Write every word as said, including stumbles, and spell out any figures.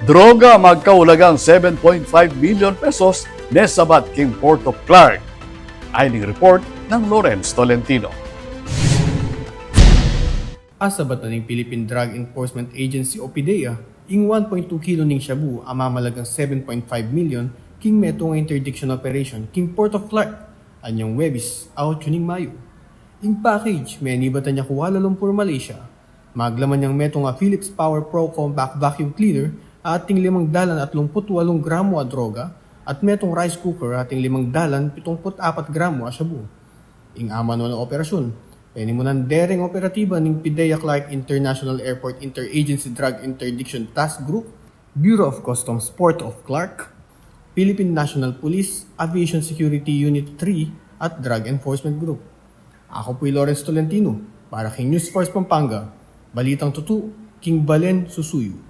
Droga magkaulagang seven point five million pesos nesabat king Port of Clark. Ayni ing report nang Lawrence Tolentino. Asabat na ning Philippine Drug Enforcement Agency o PDEA ing one point two kilo ning shabu a mamalagang seven point five million king metung a interdiction operation king Port of Clark anyang Huwebes, autyu ning Mayu. Ing package, menibatan ya ku Kuala Lumpur, Malaysia. Maglaman yang metung a Philips Power Pro Compact Vacuum Cleaner a ating limang dalan atlungput walung gramo a droga at metung rice cooker a ating limang dalan pitungput apat gramo a shabu. Ing amanual a operasyun, penimunan dereng operatiba ning PDEA Clark International Airport Interagency Drug Interdiction Task Group, Bureau of Customs Port of Clark, Philippine National Police, Aviation Security Unit three at Drug Enforcement Group. Aku pu i Lawrence Tolentino para king News Force Pampanga, balitang tutu king balen susuyu.